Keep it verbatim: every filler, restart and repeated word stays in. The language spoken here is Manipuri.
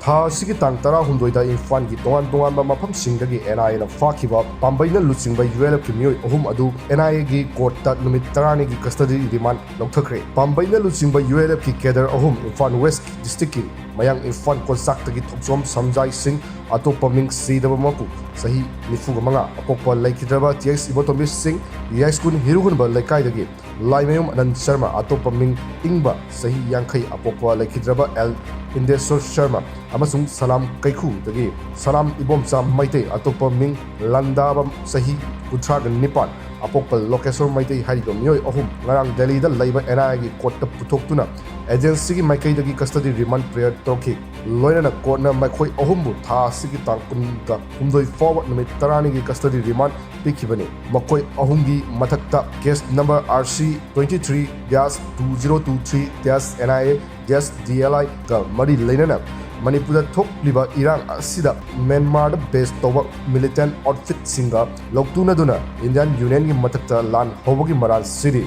ꯊꯥ ꯑꯁꯤꯒꯤ ꯇꯥꯡ ꯇꯔꯥꯍꯨꯝꯗꯣꯏꯗ ꯏꯝꯐꯥꯜꯒꯤ ꯇꯣꯉꯥꯟ ꯇꯣꯉꯥꯟꯕ ꯃꯐꯝꯁꯤꯡꯗꯒꯤ NIAꯅ ꯐꯥꯈꯤꯕ ꯄꯥꯝꯕꯩꯅ ꯂꯨꯆꯤꯡꯕ ULFꯀꯤ ꯃꯤꯑꯣꯏ ꯑꯍꯨꯝ ꯑꯗꯨ NIAꯒꯤ courtꯇ ꯅꯨꯃꯤꯠ ꯇꯔꯥꯅꯤꯒꯤ custody remand ꯂꯧꯊꯈ꯭ꯔꯦ꯫ ꯄꯥꯝꯕꯩꯅ ꯂꯨꯆꯤꯡꯕ ULFꯀꯤ cadre ꯑꯍꯨꯝ ꯏꯝꯐꯥꯜ West districtꯀꯤ ꯃꯌꯥꯡ ꯏꯝꯐꯥꯜ ꯀꯣꯟꯆꯥꯛꯇꯒꯤ ꯊꯣꯛꯆꯣꯝ ꯁꯝꯖꯥꯏ ꯁꯤꯡ, ꯑꯇꯣꯞꯄ ꯃꯤꯡ ꯁꯤꯗꯕ ꯃꯄꯨ, ꯆꯍꯤ ꯅꯤꯐꯨꯒ ꯃꯉꯥ, ꯑꯄꯣꯛꯄ ꯂꯩꯈꯤꯗ꯭ꯔꯕ TH ꯏꯕꯣꯇꯣꯝꯕꯤ ꯁꯤꯡ, ꯌꯥꯏꯁ꯭ꯀꯨꯜ ꯍꯤꯔꯨꯍꯨꯟꯕ ꯂꯩꯀꯥꯏꯗꯒꯤ ꯂꯥꯏꯃꯌꯨꯝ ꯑꯅꯟ ꯁꯔꯃ, ꯑꯇꯣꯞꯄ ꯃꯤꯡ ꯏꯪꯕ, ꯆꯍꯤ ꯌꯥꯡꯈꯩ, ꯑꯄꯣꯛꯄ ꯂꯩꯈꯤꯗ꯭ꯔꯕ ꯑꯦꯜ ꯏꯟꯗꯦꯁꯣꯔ ꯁꯔꯃ, ꯑꯃꯁꯨꯡ ꯁꯂꯥꯝ ꯀꯩꯈꯨꯗꯒꯤ ꯁꯂꯥꯝ ꯏꯕꯣꯝꯆꯥ ꯃꯩꯇꯩ, ꯑꯇꯣꯞꯄ ꯃꯤꯡ ꯂꯟꯗꯥꯕꯝ, ꯆꯍꯤ ꯀꯨꯟꯊ꯭ꯔꯥꯒ ꯅꯤꯄꯥꯟ, ꯑꯄꯣꯛꯄ ꯂꯣꯀꯦꯁꯣꯔ ꯃꯩꯇꯩ ꯍꯥꯏꯔꯤꯕ ꯃꯤꯑꯣꯏ ꯑꯍꯨꯝ ꯉꯔꯥꯡ ꯗꯦꯜꯂꯤꯗ ꯂꯩꯕ NIAꯒꯤ courtꯇ ꯄꯨꯊꯣꯛꯇꯨꯅ agencyꯒꯤ ꯃꯥꯏꯀꯩꯗꯒꯤ custody remand prayer ꯇꯧꯔꯛꯈꯤ꯫ ꯂꯣꯏꯅꯅ courtꯅ ꯃꯈꯣꯏ ꯑꯍꯨꯝꯕꯨ ꯊꯥ ꯑꯁꯤꯒꯤ ꯇꯥꯡ ꯀꯨꯟꯒ ꯍꯨꯝꯗꯣꯏ ꯐꯥꯎꯕ ꯅꯨꯃꯤꯠ ꯇꯔꯥꯅꯤꯒꯤ custody remand ꯄꯤꯈꯤꯕꯅꯤ꯫ ꯃꯈꯣꯏ ꯑꯍꯨꯝꯒꯤ ꯃꯊꯛꯇ case number RC twenty three dash two zero two three dash NIA dash DLIꯒ ꯃꯔꯤ ꯂꯩꯅꯅ ꯃꯅꯤꯄꯨꯔꯗ ꯊꯣꯛꯂꯤꯕ ꯏꯔꯥꯡ ꯑꯁꯤꯗ ꯃ꯭ꯌꯥꯟꯃꯥꯔꯗ base ꯇꯧꯕ militant outfitꯁꯤꯡꯒ ꯂꯧꯇꯨꯅꯗꯨꯅ Indian Unionꯒꯤ ꯃꯊꯛꯇ ꯂꯥꯟ ꯍꯧꯕꯒꯤ ꯃꯔꯥꯜ ꯁꯤꯔꯤ꯫